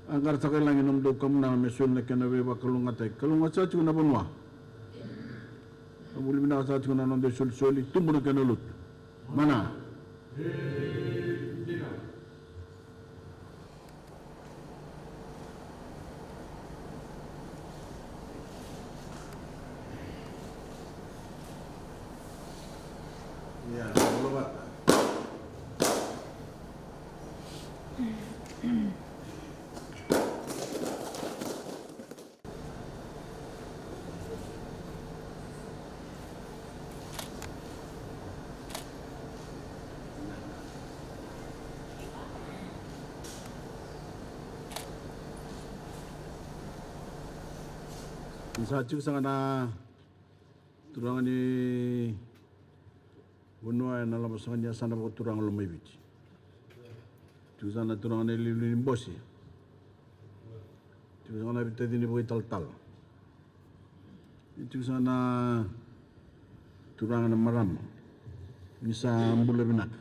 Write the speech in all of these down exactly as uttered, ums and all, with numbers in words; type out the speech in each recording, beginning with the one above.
A qara saka i lagi na nomudou kamunaga me soli na kena veivakalougatataki. Kalougata saka tiko na vanua. Ka vuli vinaka saka tiko na noda isolisoli, tubu na kena lotu. Mana. Ia, bula vata. Ni sa tiko saka na turaga ni vanua ena loma saka ni yasana vakaturaga Lomaiviti. Tiko saka na turaga na iliuliu ni bose. Tiko saka na veitacini vakaitalatala. Tiko saka na turaga na marama. Ni sa bula vinaka.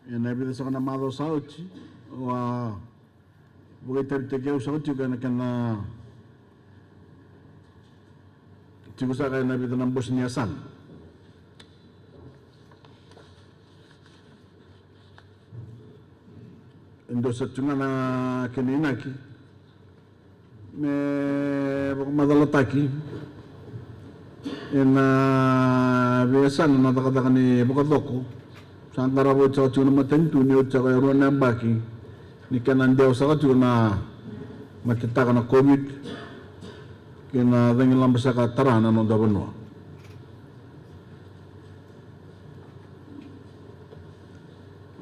Ena vica saka na macawa sa oti, au a vakaitavitaki au saka tiko ena kena tiko saka ena vica na bose ni yasana. E dua saka tiko ga na kena inaki me vakamacalataki ena veiyasana na cakacaka ni vakacoko. Sa qarava oti saka tiko na matanitu ni oti saka e rua na yabaki ni kena dewa saka tiko na matetaka na COVID kei na cagilaba saka tara na noda vanua.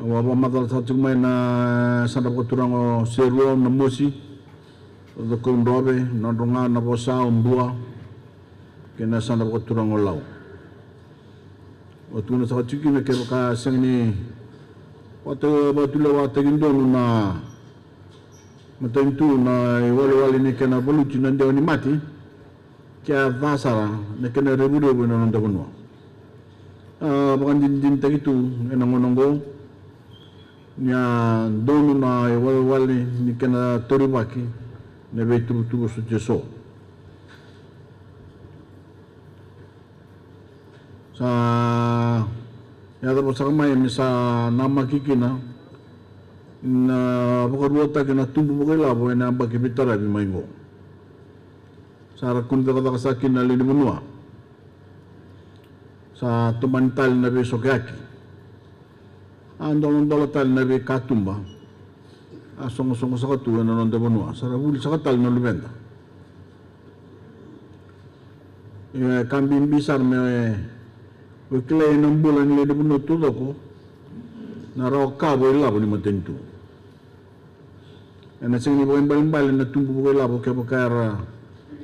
Au a vakamacala saka tiko mai na yasana vakaturaga o Seru, Namosi, o Cakaudrove, Nadroga, Navosa, o Bua, kei na yasana vakaturaga o Lau. Au tukuna saka tiko kina kevaka sega ni vakatulewataki donu na matanitu na iwalewale ni kena valuti na dewa ni mate, ke a ca sara na kena revurevu ena noda vanua. A vakadinadinataki tu ena gauna oqo ni a donu na iwalewale ni kena taurivaki na veituvatuva soti eso. Sa yacova saka mai me sa namaki kina na vakaruataki na tubu vakailavo ena yabaki veitaravi mai oqo. Sa ra kune cakacaka saka kina na lewe ni vanua. Sa tomani tale na veisokayaki. A doladola tale na veikatuba. A sogosogo saka tu ena noda vanua. Sa ra vuli saka tale na luveda. E ka bibi sara me vakilai ena bula ni lewe ni vanua taucoko na rawa ka vakailavo ni matanitu. Ena sega ni vakaibalebale na tubu vakailavo kevaka era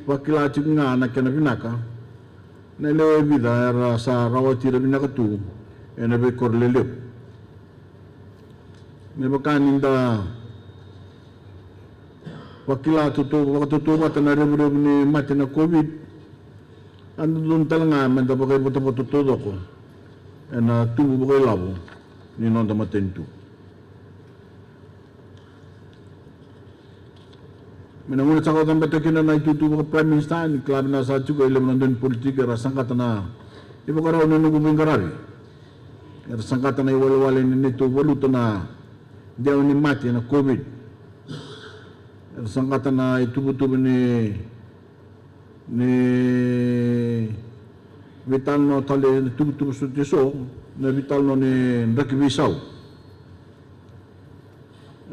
vakila tiko ga na kena vinaka na lewe e vica era sa rawati ira vinaka tu ena veikoro lelevu. Me vaka ni da vakila tautauvata, vakatautauvata na revurevu ni mate na COVID, a dodonu tale ga me da vakaivotavota taucoko ena tubu vakailavo ni noda matanitu. Me na gauna sa ka cabeta kina na itutu vaka Prime Minister, ni kila vinaka saka tiko e levu na dau ni politiki era saqata na ivakarau ni noqu veiqaravi. Era saqata na iwalewale ni neitou valuta na dewa ni mate na COVID. Era saqata na ituvatuva ni, ni veitalanoa tale, na tuvatuva soti eso, na veitalanoa ni draki veisau.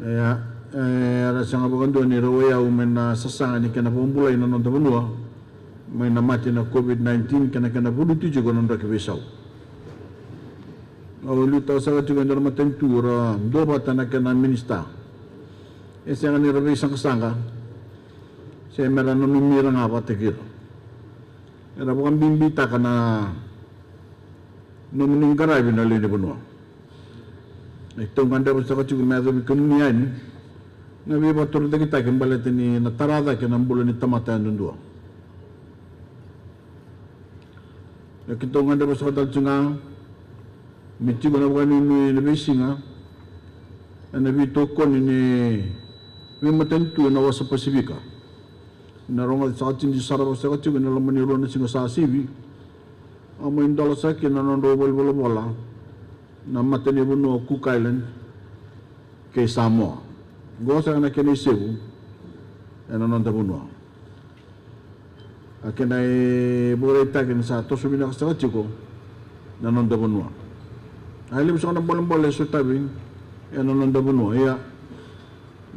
Ia, e, era sega vakadua ni rawai au mai na sasaga ni kena vakabulai na noda vanua mai na mate na COVID nineteen kei na kena valuti tiko na draki veisau. Au liutaka saka tiko e dua na matanitu ra duavata na kena minisita. E sega ni ra veisaqasaqa se me ra nanumi ira ga vakataki ira. Era vakabibitaka na nomuni qaravi na lewe ni vanua. E keitou gadreva saka tiko me yacovi kemuni yani na veivakatorocaketaki baleta ni na tara cake na bula ni tamata yadudua. E keitou gadreva saka tale tiko ga Me tiko na vakanuinui ena veisiga ena veitokoni ni veimatanitu ena wasa Pasifika. Na rogoca saka tiko ni sarava saka tiko ena loma ni rua na siga sa sivi, a mai dola saka kina na nodrau valenivolavola na matanivanua o Cook Island kei Samoa. Qo saka na kena isevu ena noda vanua. A kena ivakaraitaki ni sa toso vinaka saka tiko na noda vanua. A levu saka na bolebole e sotavi ena noda vanua. Ia,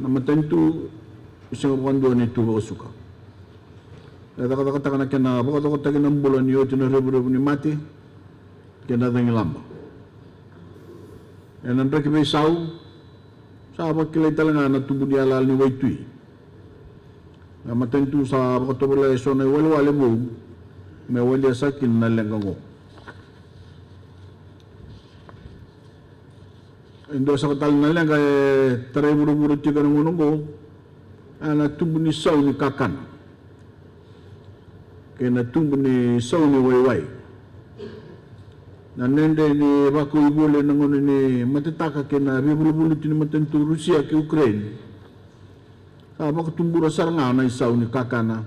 na matanitu e sega vakadua ni tu vakasuka. E cakacakataka na kena vakacokotaki na bula ni oti na revurevu ni mate kei na cagilaba. Ena draki veisau, sa vakilai tale ga na tubu ni yalayala ni waitui. Na matanitu sa vakatovolea eso na iwalewale vou me walia saka kina na leqa oqo. E dua saka tale na leqa e tarai vuravura tiko ena gauna oqo, ena tubu ni sau ni kakana kei na tubu ni sau ni waiwai. Na dredre ni vakau ivoli ena gauna ni matetaka kei na veivaluvaluti ni matanitu Rusia kei Ukraine, sa vakatubura sara ga na isau ni kakana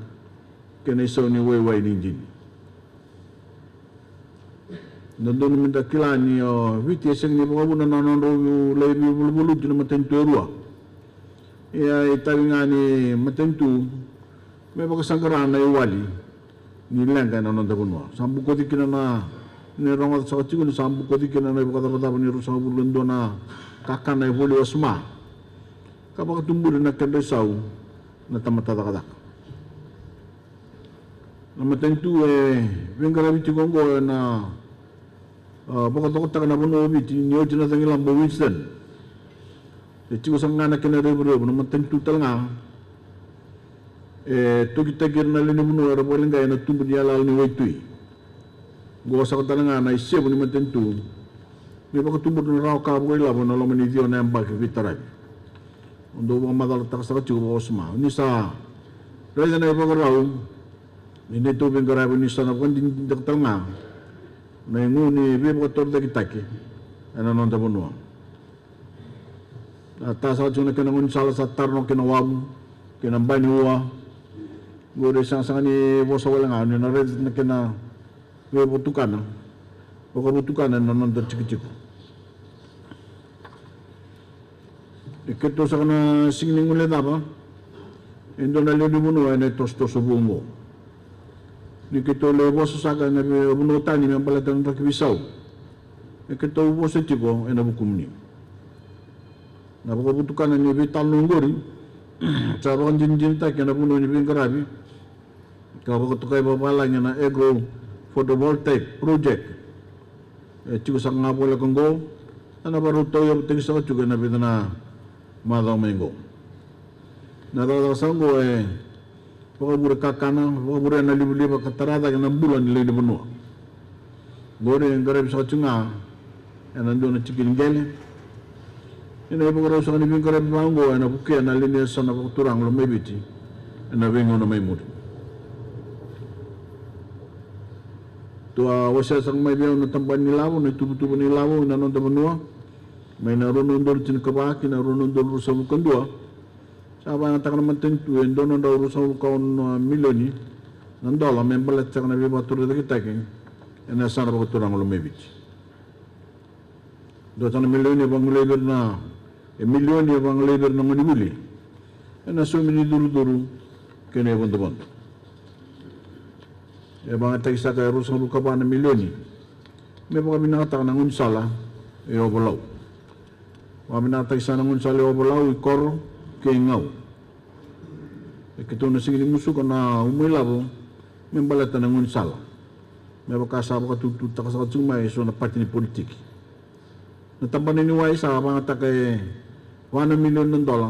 kei na isau ni waiwai ni dini. Dodonu meda kila ni o Viti e sega ni vakavuna na nodrau lai veivaluvaluti na matanitu e rua. Ia e itavi ga ni matanitu me vakasaqara na iwali ni leqa ena noda vanua. Sa bokoci kina na, ni rogoca saka tiko ni sa bokoci kina na ivakacavacava ni ruasagavulu ka dua na kakana e voli wasoma, ka vakatuburi na kedra isau na tamata cakacaka. Na matanitu e veiqaravi tiko oqo ena, a, vakacokotaka na vanua o Viti ni oti na cagilaba o Winston. E tiko saka ga na kena revurevu, na matanitu tale ga e tokitaki ira na lewe ni vanua era vakaleqai ena tubu ni yalayala ni waitui. Oqo saka tale ga na isevu ni matanitu me vakatubura na rawa ka vakailavo ena loma ni ciwa na yabaki veitaravi. Au dau vakamacalataka saka tiko vakawasoma ni sa raica na ivakarau ni neitou veiqaravi ni sa na vakadinadinataka tale ga na igu ni veivakatorocaketaki ena noda vanua. Na ta saka tiko na kena gaunisala sa tara na kena wavu kei na bai ni ua. Qori e sega saka ni vosa wale ga ni na raica na kena veivakatukana, vakavotukana ena noda tikotiko. E keitou saka na sega ni guilecava e dua na lewe ni vanua ena itosotoso vou oqo. Ni keitou lai vosa saka ena veivanua tani me baleta na draki veisau, e keitou vosa tiko ena vukumuni. Na vakavotukana ni veitalanoa oqori sa vakadinadinataki ena vanua ni veiqaravi ka vakatokai vakavalagi na Agro Photovoltaic Project. E tiko saka ga voleka oqo, ena vakarau tauyavutaki saka tiko ena vica na macawa mai oqo. Na cakacaka saka oqo e vakavure kakana, vakavure na livaliva ka tara cake na bula ni lewe ni vanua. Qori e qaravi saka tiko ga ena dua na tiki ni qele. Ena ivakarau saka ni veiqaravi vaka oqo ena vukea na lewe ni yasana vakaturaga Lomaiviti ena veigauna mai muri. Tou a wasea saka mai vei au na tabana ni lavo, na ituvatuva ni lavo ena noda vanua mai na rua na udolu tinikava ki na rua na udolu ruasagavulu ka dua. Sa vakayagataka na matanitu e dua na drau ruasagavulu ka ono na milioni na dola me baleta saka na veivakatorocaketaki ena yasana vakaturaga Lomaiviti. Dua tale na milioni e vagolei vei ira na, e milioni e vagolei vei ira na gonevuli ena saumi ni curucuru kei na ivodovodo. E vakayagataki saka e ruasagavulu ka va na milioni me vakavinakataka na gaunisala e Ovalau. Vakavinakataki saka na gaunisala e Ovalau, i Koro kei Gau. E keitou na sega ni musuka na uma ilavo me baleta na gaunisala, me vaka sa vakatututaka saka tiko mai eso na pati ni politiki. Na tabana ni wai sa vakayagataka e va na milioni na dola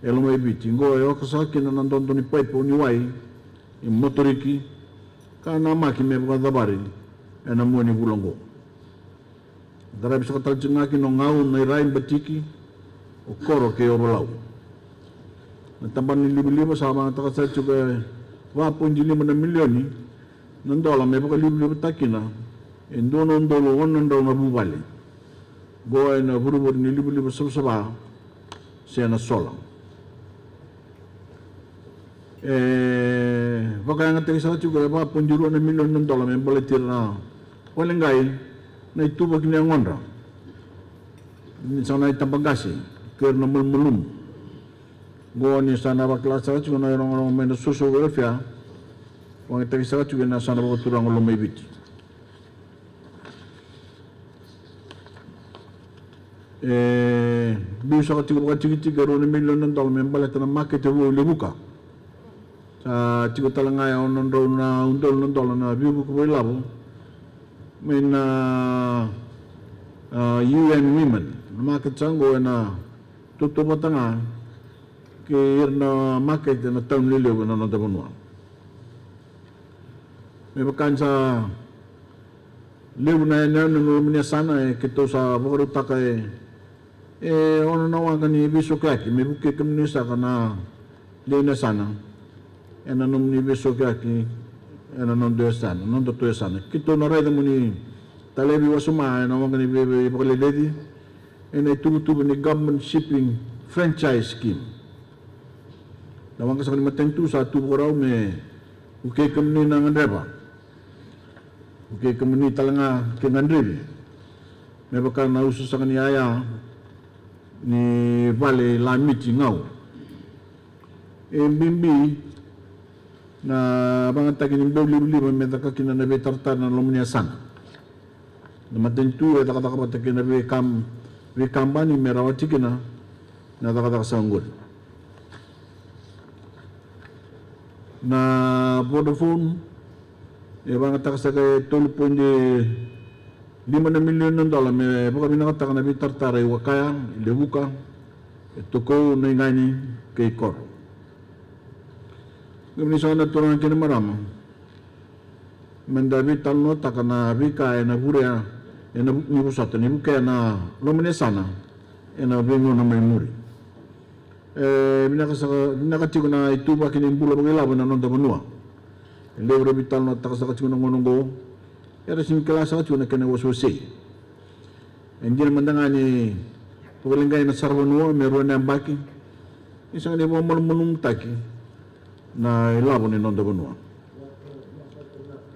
e Lomaiviti. Qo e oka saka kina na dodo ni paipo ni wai i Moturiki ka namaki me vakacavari ena mua ni vula oqo. Qaravi saka tale tiko ga kina o Gau, Nairai, Batiki, o Koro kei Ovalau. Na tabana ni livaliva sa vakayagataka saka tiko e va poidi lima na milioni na dola me vakalivalivataka kina e dua na udolu ono na drau na vuvale. Qo ena vurevure ni livaliva savasava se na sola. E vakayagataki saka tiko e va poidi rua na milioni na dola me baleti ira na wale qai na ituvaki ni yagodra. Ni sa na itabaqase kei ira na malumalumu. Qo ni sa na vakila saka tiko na irogorogo mai na social welfare, vakayagataki saka tiko ena sa na vakaturaga Lomaiviti. E biu saka tiko vakatikitiki e rua na milioni na dola me baleta na makete vou i Levuka. Sa tiko tale ga e ono na drau na udolu na dola na veivuke vakailavo mai na, a, U N Women. Na makete sa qo ena tautauvata ga kei ira na makete ena tauni lelevu ena noda vanua. Me vaka ni sa levu na yanuyanu ena loma ni yasana, e keitou sa vakarautaka e, e ono na waqa ni veisokiyaki me vukei kemuni saka na lewe ni yasana ena nomuni veisokiyaki ena noda yasana, nodatou yasana. Keitou na raica mo ni talevi wasoma ena waqa ni vei, vei, vakaleleci ena ituvatuva ni Government Shipping Franchise Scheme. Na waqa saka ni matanitu sa tu vakarau me vukei kemuni na gadreva, vukei kemuni tale ga ke gadrevi me vaka na usa saka ni yaya ni vale i Lamiti, Gau. E bibi na vagataki ni beu livaliva me caka kina na veitaratara na loma ni yasana. Na matanitu e cakacaka vata kei na veikam-, veikabani me rawati kina na cakacaka sa oqori. Na Vodafone e vagataka saka e tolu poidi lima na milioni na dola me vakavinakataka na veitaratara i Wakaya, i Levuka, e Tokou, Naigani kei Koro. Kemuni saka na turaga kei na marama, meda veitalanoataka na veika ena vurea, ena vu-, ni vosota, ni vukea na loma ni yasana ena veigauna mai muri. E vinaka saka, vinaka tiko na ituvaki ni bula vakailavo ena noda vanua. E levu era veitalanoataka saka tiko na gauna oqo, era sega ni kila saka tiko na kena wasewasei. E dina mada ga ni vakaleqai na saravanua me rua na yabaki, ni sega ni vakamalumalumutaki na ilavo ni noda vanua.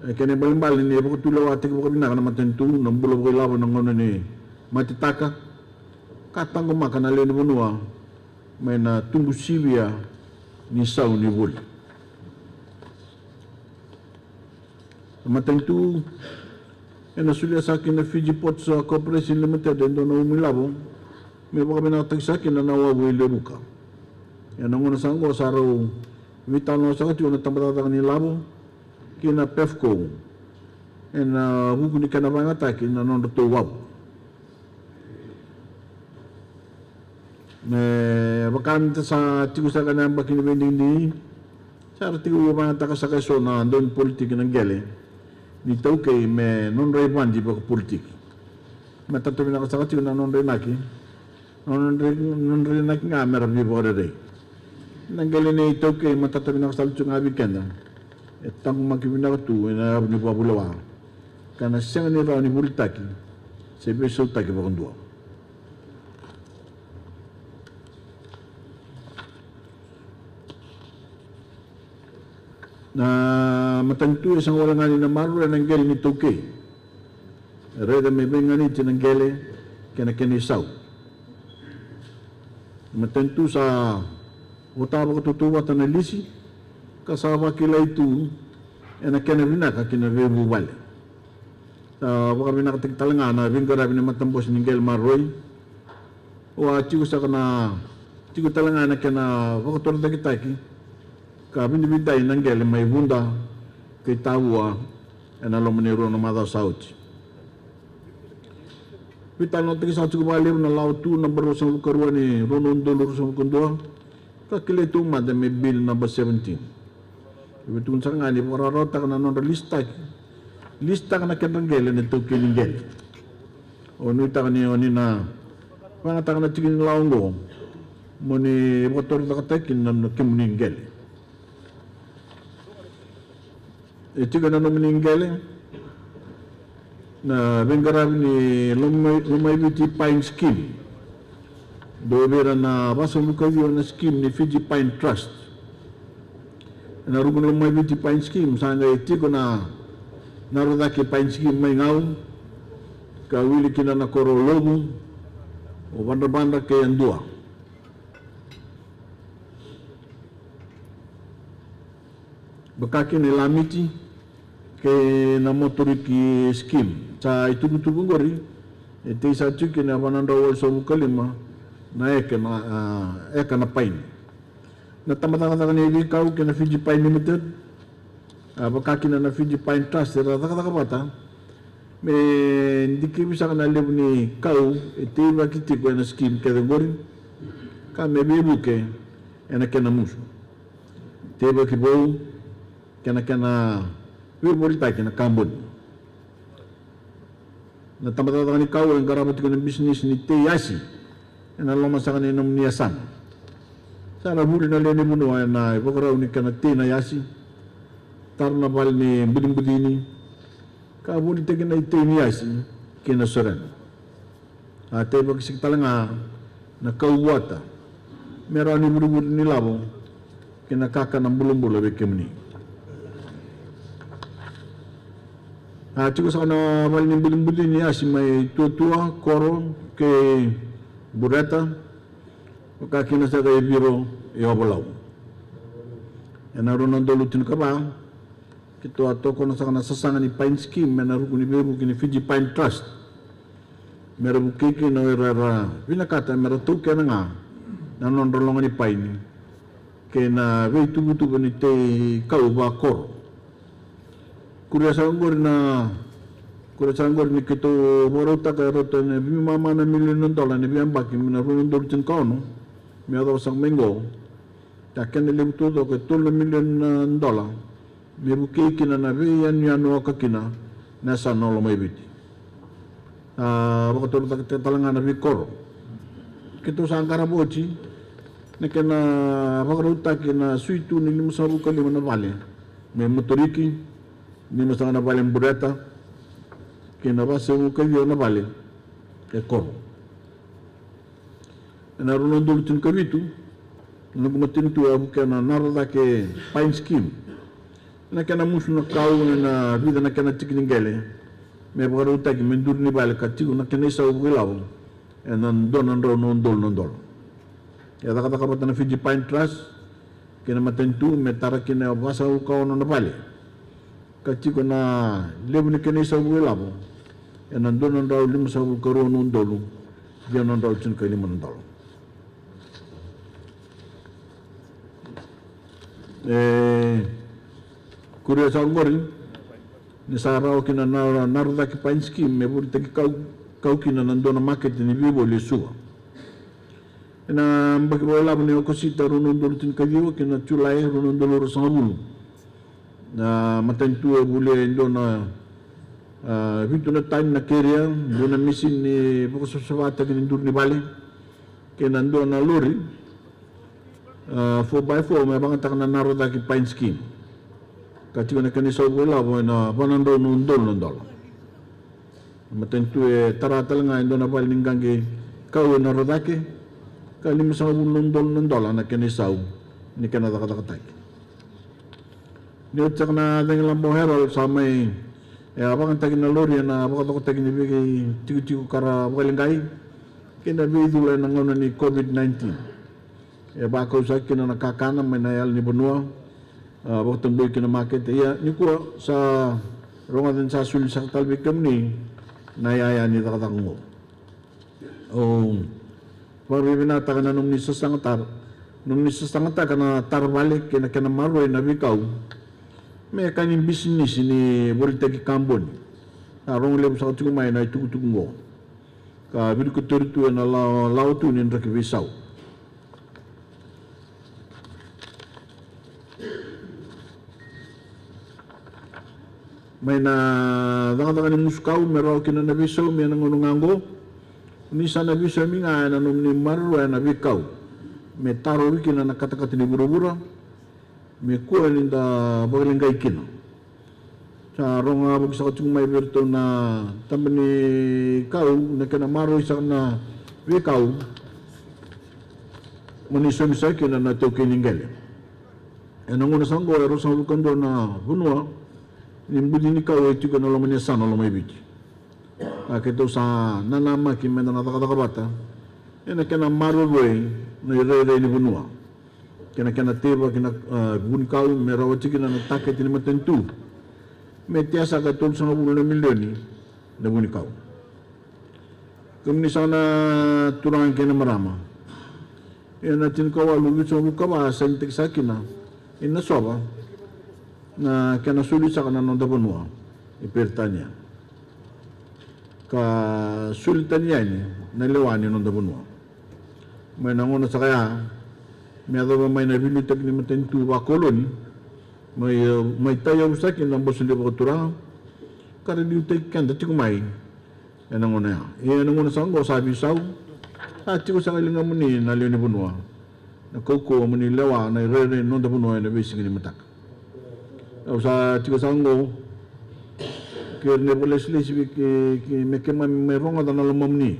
E kena ibalebale ni vakatulewataki vakavinaka na matanitu na bula vakailavo ena gauna ni matetaka, ka taqomaka na lewe ni vanua mai na tubu sivia ni sau ni voli. Na matanitu ena solia saka kina na Fiji Ports Corporation Limited e dua na umu ilavo me vakavinakataki saka kina na wavu i Levuka. Ena gauna saka oqo sa rau veitalanoa saka tiko na tabacakacaka ni lavo kei na PEFCO ena vuku ni kena vakayagataki na nodratou wavu. Me vaka ni da sa tiko saka ena yabaki ni veidigidigi, sa ra tiko vakayagataka saka eso na daunipolitiki na qele ni iTaukei me nodra ivadi vakapolitiki. Matata vinaka saka tiko na nodra inaki, nodra, nodra inaki ga me ra veivakarerei. Na qele ni iTaukei matata vinaka sara tiko ga vei keda. E taqomaki vinaka tu ena yavu ni vakavulewa ka na sega ni rawa ni volitaki se veisautaki vakadua. Na matanitu e sega wale ga ni na maroroya na qele ni iTaukei. E raica me veiganiti na qele kei na kena isau. Na matanitu sa vota vakatautauvata na lisi ka sa vakilai tu ena kena vinaka ki na veivuvale. Sa vakavinakataki tale ga na veiqaravi ni matabose ni qele maroroi. Au a tiko saka na, tiko tale ga na kena vakatorocaketaki ka vidavidai na qele mai Vuda kei Tavua ena loma ni rua na macawa sa oti. Veitalanoataki saka tiko vakalevu na lawa tu naba ruasagavulu ka rua ni rua na udolu ruasagavulu ka dua, ka kilai taumada me Bill naba seventeen. E veitukuni saka ga ni vakarawarawataka na nodra lisitaki, lisitaka na kedra qele na itaukei ni qele. Au nuitaka ni o ni na vakayagataka na tiki ni lawa oqo mo ni vakatorocaketaki na, na kemuni qele. E tiko ena nomuni qele Na veiqaravi ni Lomai, Lomaiviti Pine Scheme. Dua vei ira na vasagavulu ka ciwa na scheme ni Fiji Pine Trust. Ena ruku ni Lomaiviti Pine Scheme sa qai tiko na Narocake Pine Scheme mai Gau, ka wili kina na koro o Lovu, o Vadrabadra kei Yadua. Vaka kina i Lamiti kei na Moturiki Scheme. Sa itukutuku oqori e tei sa tiko kina e va na drau walusagavulu ka lima na eka na, a, eka na paini. Na tabacakacaka ni veikau kei na Fiji Pine Limited, a, vaka kina na Fiji Pine Trust, era cakacaka vata me dikevi saka na levu ni kau e teivaki tiko ena scheme kece oqori, ka me veivuke ena kena musu, teivaki vou kei na kena veivolitaki na kaboni. Na tabacakacaka ni kau e qarava tiko na bisinisi ni tei yasi ena loma saka ni nomuni yasana. Sa na vuli na lewe ni vanua ena ivakarau ni kena tei na yasi, tara na vale ni bucibucini, ka volitaki na itei ni yasi kei na sorena. A teivaki saka tale ga na kau vuata me rawa ni vurevure ni lavo kei na kakana bulabula vei kemuni. A tiko saka na vale ni bucibuci ni yasi mai Tuatua, Koro kei Bureta, vaka kina saka i Viro, i Ovalau. Ena rua na udolu tinikava, keitou a tokona saka na sasaga ni Pine Scheme ena ruku ni veivuke ni Fiji Pine Trust, me ra vukei kina o ira era vinakata me ra taukena ga na nodra loga ni paini kei na veituvatuva ni tei kau vakoro. Kuria saka oqori na, kuria saka oqori ni keitou vakarautaka e rauta na veimama na milioni na dola ena veiyabaki mai na rua na udolu tinikaono me yacova saka mai oqo. Ka kena levu taucoko e tolu na milioni na dola me vukei kina na veiyanuyanu oka kina na yasana o Lomaiviti. A vakatorocaketaki tale ga na veikoro. Keitou sa qarava oti na kena vakarautaki na suitu ni limasagavulu ka lima na vale mai Moturiki, limasagavulu na vale Bureta, kei na vasagavulu ka ciwa na vale e Koro. Ena rua na udolu tinikavitu, na noqu matanitu a vukea na Narocake Pine Scheme. Na kena musu na kau ena vica na kena tiki ni qele me vakarautaki me duri ni vale ka tiko na kena isau vakailavo ena dua na drau na udolu na dola. E cakacaka vata na Fiji Pine Trust kei na matanitu me tara kina e vasagavulu ka ono na vale ka tiko na levu ni kena isau vakailavo ena dua na drau limasagavulu ka rua na udolu ciwa na drau tinikalima na dola. E kuria saka oqori ni sa rawa kina na Narocake Pine Scheme me volitaki kau, kau kina na dua na makete ni veivoli e Suva. Ena yabaki vakailavo ni Okosita rua na udolu tinikaciwa kei na Julai rua na udolu ruasagavulu, na matanitu e volia e dua na, a, vitu na tani na keria, dua na misini ni vakasavasavataki ni duri ni vale, kei na dua na lori, a, four by four me vakayagataka na Narocake Pine Scheme. Ka tiko na kena isau vakailavo ena va na drau na udolu na dola. Na matanitu e tara tale ga e dua na vale ni qaqi kau e Narocake, ka limasagavulu na udolu na dola na kena isau ni kena cakacakataki. Ni oti saka na cagilaba o Harold sa mai, e a vakayagataki na lori ena vakacokotaki ni veitikotiko ka ra vakaleqai kei na veicula ena gauna ni COVID nineteen. E vakau saka kina na kakana mai na yala ni vanua, a, vakatabui ki na makete. Ia nikua sa rogoca ni sa soli saka tale vei kemuni na iyaya ni cakacaka oqo. Au vakavinavinakataka na nomuni sasagataka, nomuni sasagataka na tara vale kei na kena maroroi na veikau me ka ni bisinisi ni volitaki kaboni. A rogo levu saka tiko mai na itukutuku oqo ka virikotori tu ena la-, lawa tu ni draki veisau. Mai na cakacaka ni musu kau me rawa kina na veisaumi ena gauna ga oqo. Ni sa na veisaumi ga ena nomuni maroroya na veikau me tarovi kina na katakata ni vuravura, me kua ni da vakaleqai kina. Sa rogo ga vuki saka tiko mai vei iratou na taba ni kau, na kena maroroi saka na veikau. Mo ni saumi saka kina na taukei ni qele. Ena gauna saka oqo e ruasagavulu ka dua na vanua ni buci ni kau e tiko ena loma ni yasana o Lomaiviti. A keitou sa nanamaki meda na cakacaka vata ena kena maroroi na irairai ni vanua kei na kena teivaki na, a, vunikau me rawati kina na taketi ni matanitu me tea saka e tolusagavulu na milioni na vunikau. Kemuni saka na turaga kei na marama, ia na tinikawalu vitusagavulu ka va sa sainitaki saka kina i Nasova na kena soli saka na noda vanua i Peritania, ka soli tani yani na lewa ni noda vanua. Mai na gauna saka ya me yacova mai na veiliutaki ni matanitu vakoloni, mai, mai tauyavu saka kina na Bose Levu Vakaturaga ka ra liutaki keda tiko mai ena gauna ya. Ia ena gauna saka oqo sa veisau, sa tiko saka e ligamuni na lewe ni vanua na kaukauwa mo ni lewa na irairai ni noda vanua ena veisiga ni mataka. Au sa tiko saka oqo, kei ira na vakalesilesi vei kei, kei, me keimami mai rogoca na lomamuni,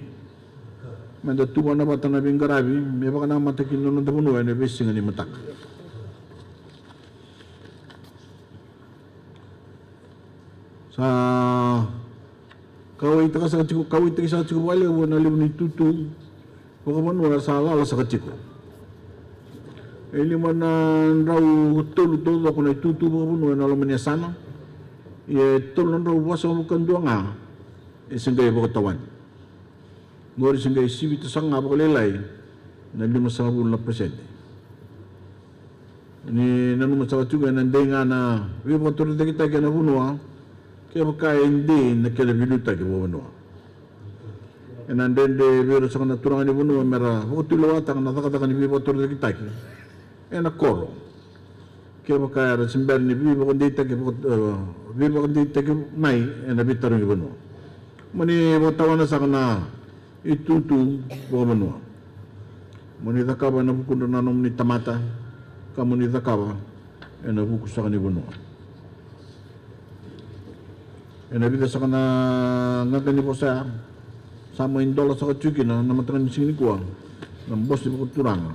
meda tuvana vata na veiqaravi me vakanamata kina na noda vanua ena veisiga ni mataka. Sa kauwaitaka saka tiko, kauwaitaki saka tiko vakalevu na levu ni itutu vakavanua sa lala saka tiko. E lima na drau tolu taucoko na itutu vakavanua ena loma ni yasana, ia e tolu na drau vasagavulu ka dua ga e se qai vakatawani. Qori se qai sivita saka ga vakalailai na limasagavulu na pasede. Ni nanuma saka tiko ena dei ga na veivakatorocaketaki ena vanua kevaka e dei na kena veiliutaki vakavanua. Ena dredre vei ira saka na turaga ni vanua mera vakatulewataka na cakacaka ni veivakatorocaketaki ena koro kevaka era se bera ni veivakadeitaki, vaka-, e, veivakadeitaki mai ena veitarogi vanua. Mo ni vakatawana saka na itutu vakavanua. Mo ni cakava ena vukudra na nomuni tamata, ka mo ni cakava ena vuku saka ni vanua. Ena vica saka na qaqa ni vosa ya, sa mai dola saka tiko kina na mataka ni siga nikua na Bose Vakaturaga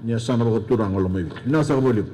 ni yasana vakaturaga o Lomaiviti. Vinaka saka vakalevu.